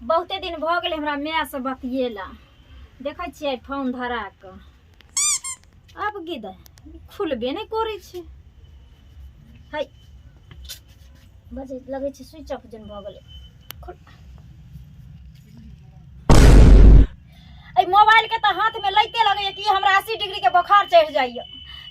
बहुते दिन भऽ गेलै हमरा मायसँ बतियेला। देखै छियै फोन धरा कऽ। आब गिद खुलबे नहि करै छै। है बजै लगै छै स्विच ऑफ जेन भऽ गेलै। खुल एहि मोबाइल के तऽ हाथ में लैते लगैया कि हमरा 80 डिग्री के बोखार चढ़ि जाइया।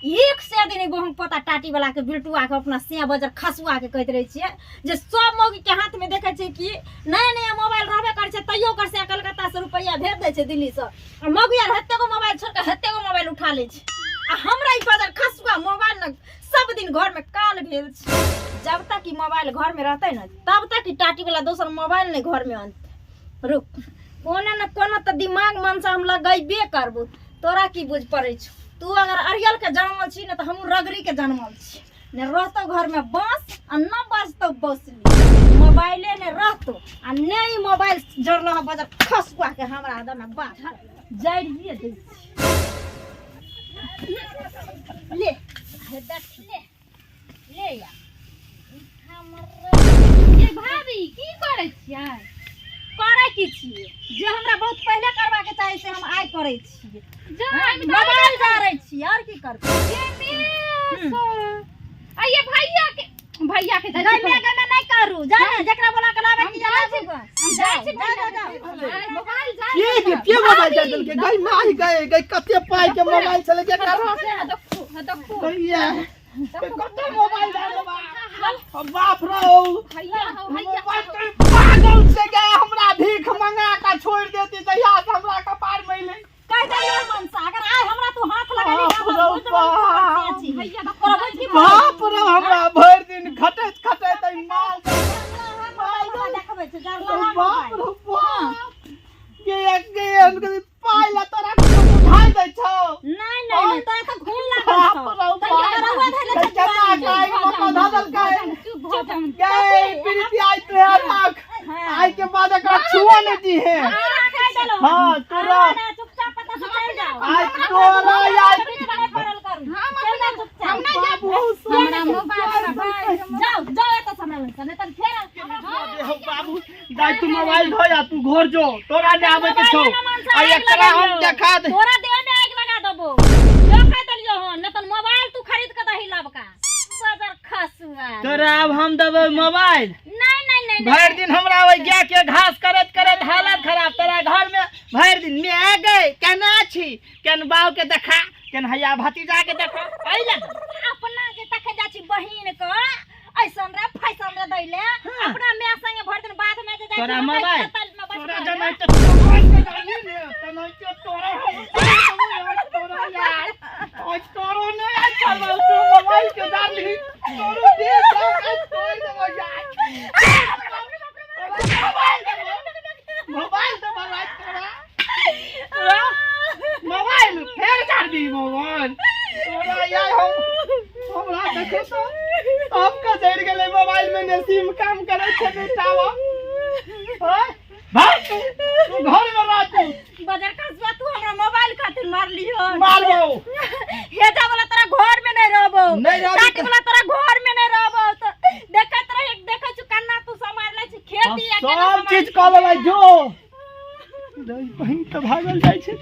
एक से दिन ई गहूँम पोता टाटी वाला के बिल्टुआ के अपना सिया बजर खसुआ के कहैत रहै छियै जे सब मौगी के हाथ में देखै छियै कि नया नया मोबाइल रहबे करै छै, तैयो ओकर सिया कलकत्ता से रुपैआ भेज दै छै दिल्ली से, आ मौगी आर हत्ते गो मोबाइल छोड़ के हत्ते गो मोबाइल उठा लै छै। आ हमरा ई बजर खसुआ मोबाइल ने सब दिन घर में काल भेल छै। जब तक ई मोबाइल घर में रहतै ने तब तक ई टाटी वाला दोसर मोबाइल नहि घर में अनतै। रुक, कोनो न कोनो तऽ दिमाग मन से हम लगैबे करबो। तोरा की बुझ पड़ै छौ? तू अगर अरियल के जनमल छी ने तऽ हमहूँ रगड़ी के जनमल छी। ने रहतौ घर में बाँस आ न बजतौ बौसली, मोबाइले ने रहतौ आ ने ई मोबाइल जरलो हँ बजर खसुआ के हमरा दमे बाहर जरिए दै छी। ले हे देख, ले ले या हमर। ये भाभी की करै छियै? करै की छियै, जे हमरा बहुत पहिले करबाके चाही से हम आइ करै छियै। जा, एहिमे तऽ मोबाइल जारै छियै और की करबै? ये मेस। आ ये भैया के, भैया के जाइ गमे छी। गमे नहि करू, जा ने जेकरा बोला के लाबै की हम जाइ लाबू छी। ग। हम जाइ छी जाओ, भैया जाओ, के। जाओ। आइ मोबाइल जाइ के के के मोबाइल जाय देलकै? गई माय गई गई, कते पाई के मोबाइल छलै जेकरा रह देखू देखू गई कते मोबाइल जाय देबा। बाप रे, भैया हो भैया मोबाइल के पागल से गए, हमरा भीख मंगा के छोड़ देती जहिया से हमरा कपार में अइलै। कह देलियै मनसा, अगर आइ हमरा तू हाथ लगेली बाप ना, रे बुझ जेबै बाप। तू छी। भैया तोरा बुझ की बाप रे, हमरा भरि दिन खटैत खटैत एहि माल पड़ल? देखबै छै जरला बाप मोबाइल। रे बाप, गे गे हम कभी पाइ ला तोरा कोनो बुझाइ दै छौ? नहीं नहीं नहीं, तोरा तऽ खून लागल बाप छौ। रे तैयो बाप। तऽ रहुआ धैले छै केना जुआनी। गाय मको धऽ देलकै? चुप भऽ जाउ। गे प्रीति, आइ तोहे राख, आइ के बाद एकरा छुओ नहि दिहे। हाँ, कहि देलहुँ। हाँ, तोरा हाँ, ना, चुपचाप पता से चलि जाओ। आइ तोरा आइ नहीं पड़ल करू। चलि जाओ चुपचाप। हम नहि जायब। बाबू हमरा मोबाइल भाई जाओ जाओ एतऽ से हमरा लगसँ, नहि तऽ फेर हो बाबू दाइ, तू मोबाइल धो या तू घर जो, तोरा नहि आबै के छौ। आ एकरा हम देखा दे। तोरा देह में आगि लगा देबो। जो कहि देलियौ हन, नहि तऽ मोबाइल तू खरीद के दही लबका बजर खसुआ। तोरा आब हम देबै मोबाइल? नहीं नहीं नहीं। भरि दिन हमरा ओहि गाय के घास करैत करैत हालत खराब। तोरा घर में भरि दिन मैं गई केना छी, केन बाऊ के देखा, केन हैया भतीजा के देखा, एहि लए अपना के तखे जाइ छी बहिन के ऐसन रे फैसन रे दैले। हाँ। अपना माय संगे भरि दिन बाद में जे जाइ तोरा छी, मकइ मोबाइल खेतल में बैठ तोरा के। जनै तऽ तोरा के जानी ने तेनाहिते तोरा हम तोरा यार आज तोरो नहि अच्छा लगौ। तू मोबाइल के डालही तोरो दे दे तोड़ देबो यार। मोबाइल देबो, मोबाइल देबो रात तोरा, तोरा मोबाइल फेर जानी मोबाइल तोरा यार। हम हमरा देखो तो अब का जड़ गेलै मोबाइल में ने सिम काम करै छै ने टावर। हां भाग तू, तू घर में रह तू। बजर खसुआ, तू हमरा मोबाइल खातिर मारलियो? मारबो। हेजा वाला तोरा घर में नहीं रहबो। नहीं रहबी। टाटी वाला तोरा घर में नहीं रहबो तो देखत रही, देखै छु कन्ना तू समार लै छी खेती आ केना सब चीज कऽ लेबै। जो बहिन तऽ भागल जाइ छै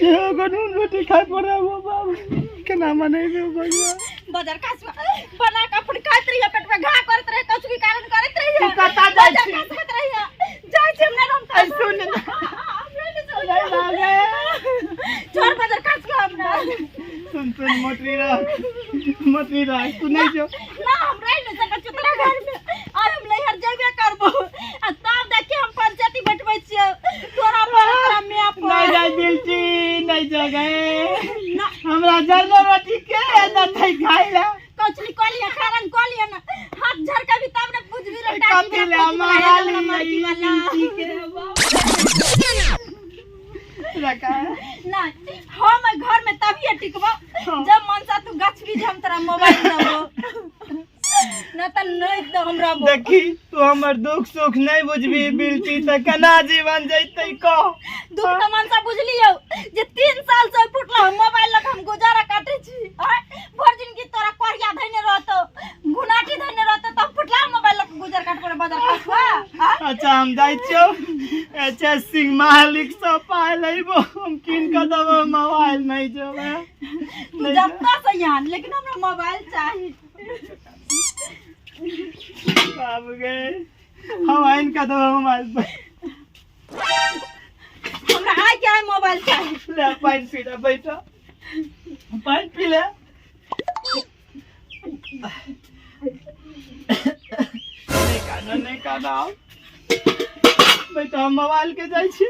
जे एगो नून रोटी खाय पड़े वो बाबू केना मनेबै भगवान। बजर खसुआ बना के अपन खाइत रहिए, पेट में घा करत रहे, कछु भी कारण करत रहिए। तू कतऽ जाइ बजर छी? खसैत रहिए। जाइ छी हम, नहीं रहम। ऐ सुन ने। नहीं भागे। छोड़ बजर खसुआ हमरा। सुन सुन, मोटरी रख, मोटरी रख, तू नहीं जो। ना, हम रह नहीं सकै छी तोरा घर में। और हम नैहर जेबे करबो आ तब देखिए हम पंचायती बैठबै छियै तोरा पर, तोरा माय पर। नहीं जाय बिलची, नहीं जा गए। ना। हमरा जरलो रोटी के देतै खाइ ला? कचली कऽ लिअ, कारण कऽ लिअ ने, हाथ झरका भी तब ने बुझबी रे टाटी। कथी ला वाला, मारा वाला, मरकी वाला। ली रखा। नहीं, हम एहि घर में तभिए टिकबो जब मनसा तू गछबी जे हम तोरा मोबाइल देबो। न त नहीं त हमरा देखी तू हमर दुख सुख नहीं बुझबी बिल्टी त केना जीवन जैतै कह। दुख त मनसा बुझलियौ जे 3 साल से फुटला हम मोबाइल लग हम गुजारा काटे छी। भर जिंदगी तोरा कोरिया धइने रहतो घुनाटी धइने रहतो त फुटला मोबाइल लग गुजर काट पर बाजार खसुआ। अच्छा हम जाइ छियौ एच एस सिंह मालिक से पाइ लेबो हम कीन के देबो मोबाइल नहीं जेबै। तू जत्ता से यहाँ लेकिन हमरा मोबाइल चाही। बाप गे हम आइन के देबो मोबाइल। हमरा आइ के आइ मोबाइल चाही। ले पानि पी ले बैठा पानि पी ले। नहीं काना नहीं काना बैठा हम मोबाइल के जाइ छी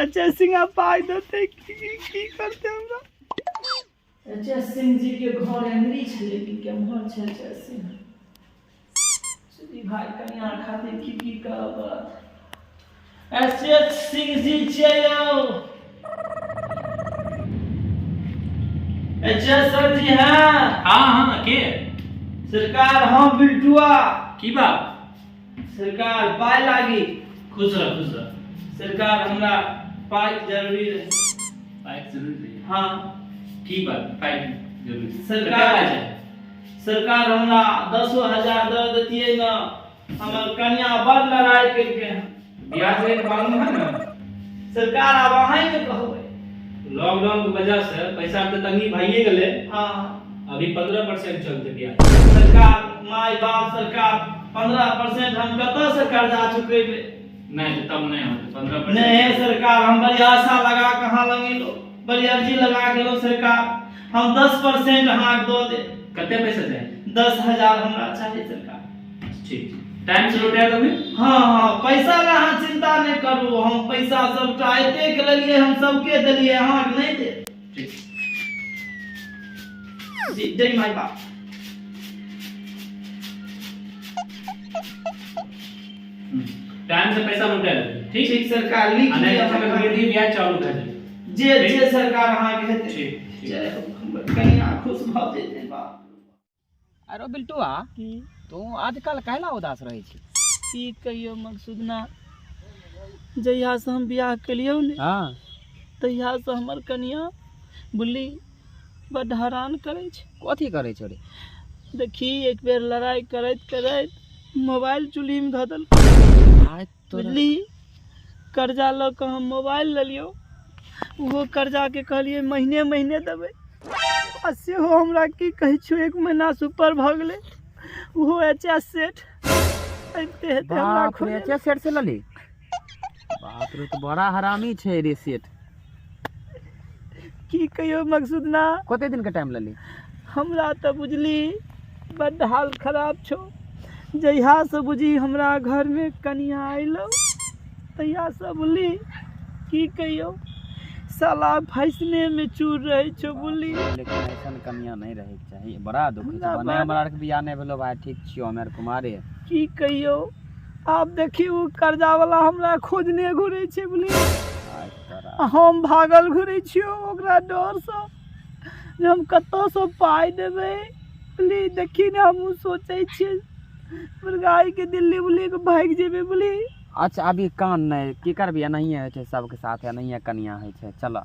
एच एस सिंह पाइ देतै की की करतै हमरा। एच एस सिंह जी के घर एमरी छलै कि केम्हर छै एच एस सिंह? सुधी भाई कनिया खातिर की की करऽ पड़त? एच एस सिंह जी छियै यौ। एच एस सर जी हैं? हाँ हाँ के सरकार हम बिल्टुआ। की बात? सरकार पाइ लागी। खुश रह खुश रह। सरकार हमरा पाइ जरूरी रहे। पाइ जरूरी रहे? हाँ। की बात पाइ जरूरी? सरकार सरकार हमरा 10,000 दऽ देतियै न हमर कनिया बड़ लड़ाई केलकै हन। ब्याज रेट मालूम है ना? सरकार आब अहीं के कहबै। लॉकडाउन के वजह से पैसा के तंगी भइए गेलै। हाँ अभी 15% चलते ब्याज। सरकार my बाप सरकार 15% हम कतऽ से कर्जा चुकेबै? नहीं तब नहीं होते 15%। नहीं सरकार हम बड़ी आशा लगा कहाँ लगेलो बड़ी अर्जी लगा गेलो सरकार हम 10% अहाँके दऽ देब। कते पैसा चाही? 10,000 हमरा चाही सरकार। ठीक टाइम से लौटा देबै? हाँ हाँ पैसा ला अहाँ चिंता नहीं करू हम पैसा सबटा एतेक लेलियै हम सबके देलियै अहाँके नहीं देब। ठीक जी जय my बाप। टाइम से पैसा लौटा देबै। ठीक ठीक सरकार लिख आ नहीं लिअ तो चक्रवृद्धि ब्याज चालू भए जेतै। जे जे सरकार अहाँके हेतै। ठीक ठीक। जय हो हमर कनिया खुश भऽ जेतै बाप। अरे बिल्टुआ तू आजकल काहेला उदास रहै छी? की कहियौ मकसूदना जहिया से हम बियाह केलियौ ने हाँ तहिया से हमर कनिया बुल्ली बड्ड हरान करै छै। कथी करै छौ रे? देखी एक बेर लड़ाई करैत करैत मोबाइल चूल्ही में धऽ देलकै। आइ तोरा बुझली कर्जा लऽ कऽ हम मोबाइल लेलियौ ओहो कर्जा के कहलियै महीने महीने देबै आ सेहो हमरा की कहै छियौ 1 महीना से ऊपर भऽ गेलै ओहो एच एस सेठ अबिते हेतै हमरा बाप रे खोजै। एच एस सेठ से लली? बाप रे तो बड़ा हरामी छै रे सेठ। की कहियौ मकसूदना कते दिन के टाइम लली? हमरा तऽ बुझली बड्ड हाल खराब छौ। जहिया से बुझी हमरा घर में कनिया अयलौ तहिया से बुझली की कहियौ साला फैसने में चूर रहै छौ बुझली। लेकिन ऐसन कनिया नहीं रहे के चाही बड़ा दुख होइ छै। हमरा भने बड़- हमरा आरके बियाह नहीं भेलो भाई ठीक छियौ हम आर कुमारे। की कहियौ आब देखी उ कर्जा वाला हमरा खोजने घुरै छै बुझली आइ तोरा आ हम भागल घुरै छियौ ओकरा डरसँ जे हम कतऽसँ पाइ देबै बुझली। देखी ने हमहूँ सोचै छियै मुर्गाई के दिल्ली उल्ली के भागि जेबै बुझली। अच्छा अभी कान नहीं की करबी एनाहिए होइ छै सबके साथ एनाहिए कनिया होइ छै। चल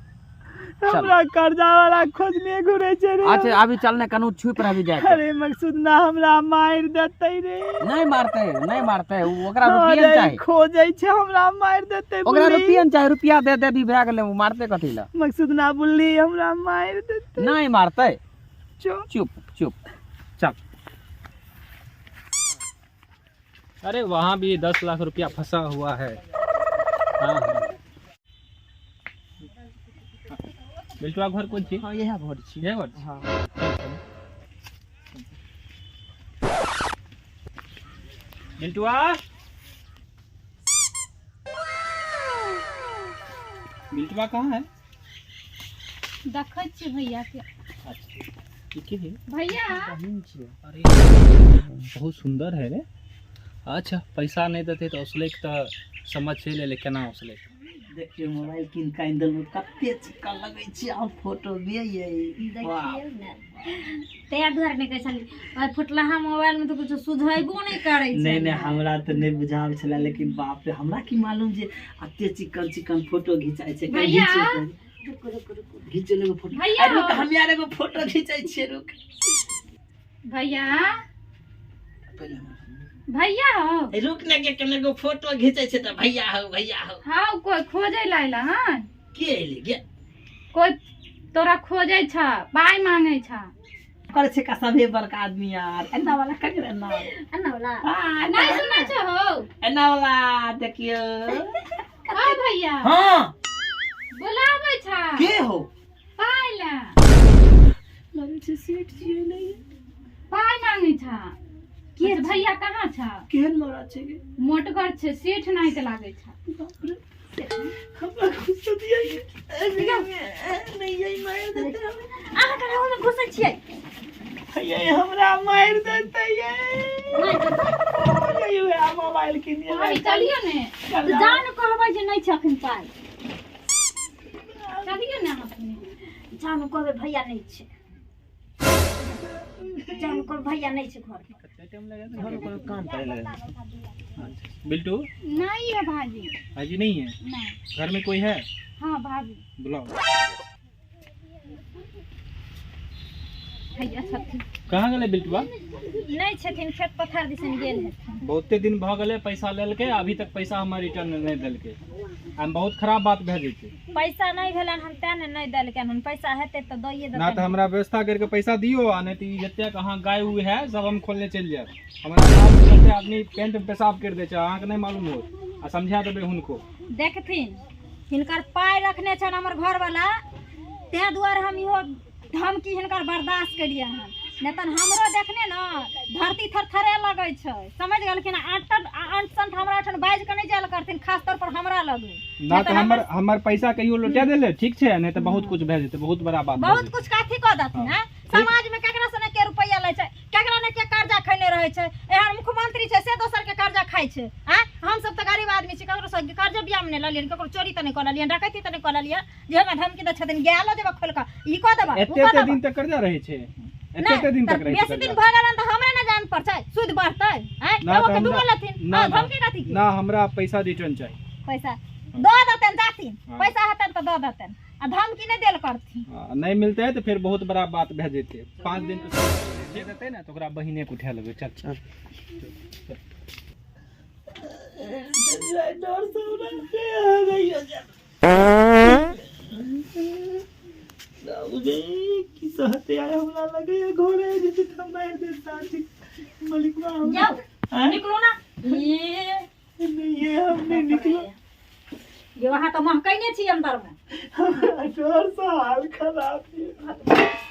हमरा कर्जा वाला खोजने घुरै छै रे। अच्छा अभी चल ने कनू छुप रहबी जाके। अरे मकसूद ना हमरा मारि देतै रे। नहीं मारतै नहीं मारतै ओकरा रुपया अरे चाही। खोजै छै हमरा मारि देतै ओकरा बुल्ली। रुपया चाही रुपया दे देबी भए गेलै ओ मारतै कथी लए? मकसूद ना बुल्ली हमरा मारि देतै। नहीं मारतै। चुप चुप चुप चल। अरे वहाँ भी 10 लाख रुपया फंसा हुआ है। हाँ हाँ बिल्टुआ घर कोन छी? हाँ इएह घर छी। इएह घर छी? हाँ। बिल्टुआ बिल्टुआ कहाँ है? देखै छियै भैया के। अच्छा ई के है? भैया अरे बहुत सुंदर है रे। अच्छा पैसा नहीं देते तो उसले तो समझ से ले ले केना उसले। देखियो मोबाइल किन के आनि देलहुँ, कते चिकन लगै छै आब फोटो बे ये। देखियौ ने, तै दुआरे नहि कहै छलियै, ओहि फुटलाहा मोबाइल में तऽ कुछो सुझेबो नहि करै छै। नहि नहि, हमरा तऽ नहि बुझायल छलै, लेकिन बाप रे हमरा की मालूम जे एते चिकन चिकन फोटो घिचाइ छै। भैया। रुकू रुकू रुकू, घिचू ने एगो फोटो। भैया। रुक, हम यार एगो फोटो घिचै छियै, रुक भैया। पहिले भैया हो। रुक ने के कने एगो फोटो घिचै छै तऽ भैया हो, भैया हो। हाँ, कोई खोजे लाइला। हाँ, के एलै गे? कोई तोरा खोजे छ, पाई मांगे छ। करे छै का सभे बड़का आदमी यार, एना वाला ककरे एना एना वाला? हाँ, नहीं सुनै छ हो। एना वाला देखियो। हाँ भैया। हाँ, बुलाबै छ। के हो? पाई ला। लगै छै सेठ जी नहीं। पाई मांगे छ। के भैया कहाँ छ? केहन मरा छै गे? मोटगर छै, सेठ नहीं के लागै छ। बाप रे, हमरा गुस्सा दिया ये। नहीं, ये मार देते हमरा। अहाँ कहाँ ओहिमे घुसै छियै? ये हमरा मार देते ये। ये वएह मोबाइल किनिए। भाभी चलियो ने। तऽ जान कहबै जे नहि छै अखन पाइ। चलियो ने अहाँ अपने। जान कहबै भैया नहि छै, जान कहबै भैया नहि छै घर पर। काम करे लगे। बिल्टू नहीं है भाजी। भाजी नहीं है? नहीं। घर में कोई है? हाँ भाभी। बुलाओ। भैया छथिन। कहाँ गेलै बिल्टुआ? नहि छथिन, खेत पथार दिसन गेल हेथिन। बहुते दिन भऽ गेलै पैसा लेलकै, अभी तक पैसा हमर रिटर्न नहि देलकै। हम बहुत खराब बात भए जेतै। पैसा नहि भेलनि हन तें ने नहि देलकनि हन, पैसा हेतै तऽ दइए ना तऽ देतनि। हमरा व्यवस्था करके पैसा दियो, आ नहीं तो ई जतेक अहाँ गाय उय है सब हम खोलने चलि जायब। हमरा गाँव के कते आदमी पेंट में पेशाब कर दै छै, अहाँके नहि मालूम होत, आ समझा देबै हुनको। देखथिन, हिनकर पाइ रखने छनि हमर घरवाला, ताहि दुआरे हम इहो धमकी हिनकर बर्दाश्त केलियै हन, नहि तऽ हमरो देखने ने धरती थरथरे लगै छै। समझ गेलखिन? अंट अंट हमरा एहिठाम बाजि कऽ नहि जायल करथिन, खास तौर पर हमरा लग। ना तऽ हमर पैसा कहियो लौटा देले ठीक छै, नहीं तऽ बहुत कुछ भए जेतै, बहुत बड़ा बात भए बहुत जेतै। कुछ काथी कऽ देथिन। हाँ। हैं, समाज में केकरा से ने के रुपैआ लै छै, केकरा ने के कर्जा खैने रहै छै। एहन मुख्यमंत्री छै से दोसर के कर्जा खाइ छै। आँय, हमसब तऽ गरीब आदमी छी, ककरो से कर्जा बियाह में नहि लेलियनि, ककरो चोरी तऽ नहि कऽ लेलियनि, डकैती तऽ नहि कऽ लेलियनि जे हमरा धमकी दै छथिन, गाय लऽ जेबऽ खोलि कऽ, ई कऽ देबऽ, उ एते कऽ एते देबऽ। दिन तक कर्जा रहै छै, एते नहि, एते दिन तऽ तक रहै छै बेसी दिन कर्जा। भऽ गेलनि तऽ हमरे ने जान पर छै, सूद बढ़तै। आँय, ना एगो तऽ के दूगो हमरा लेथिन। ना हाँ, ना धमकी कथी के? ना, हमरा पैसा रिटर्न चाही। पैसा दऽ देतनि जाथिन। हाँ। पैसा हेतनि तऽ दऽ देतनि, आ धमकी नहि देल करथिन। हाँ, नहीं मिलते है तो फिर बहुत बड़ा बात भए जेतै। 5 दिन जे देतै ने तऽ ओकरा बहिने के उठा लेबै। चल चल। डर से हमरा की सहते आय, हमरा लगे घरे जेतै तऽ मारि देता मलिकवा हमरा। जाउ। आँय? निकलू ना ये। नहीं, ये हम नहीं निकलो। ये वहाँ तऽ महकैने छी अंदर में। हमरा डर से हाल खराब है।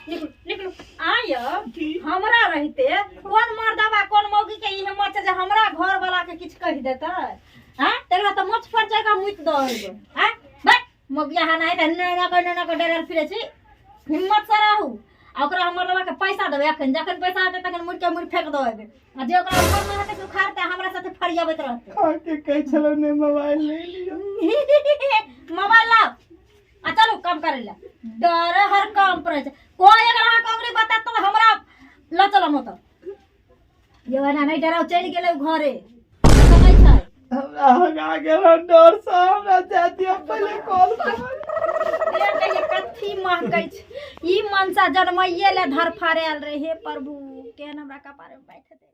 निकलू निकलू। आय की? हमरा रहिते कोन मर्दबा कोन मौगी के ई हिम्मत छै जे हमरा घर वाला के किछु कहि देतै? आँय, तकरा तऽ मोछ पर चढ़ि कऽ मुति दऽ एबै। आँय बैठ मौगिया, हा नहि तऽ नेना कऽ नेना कऽ डरल फिरै छी। हिम्मत से रहू, आ ओकरा हम मर्दबा के पैसा देबै अखन, जखन पैसा हेतै तखन मुड़ि के मुड़ि फेक दऽ एबै, आ जे ओकरा उखाड़ना हेतै से उखाड़तै, हमरा साथे फरियाबैत रहतै। अहाँके कहै छलहुँ ने मोबाइल नहि लिअ। मोबाइल लाउ आ चलू काम करै लए। डर हर काम पर छै। कोई अगर अहाँके अंगुरी बतायत तऽ हमरा लऽ चलम ओतऽ। ये एना नहि डराउ, चलि गेलै घरे, एतऽ नहि छै। हमरा हगा गेल हन डर से, हमरा जाय दिअ पहिले कॉल पर। कथी महकै छै ई? मनसा जनमैये ले धरफड़ायल रहे। हे प्रभु, केहन हमरा कपार में बैठ दे।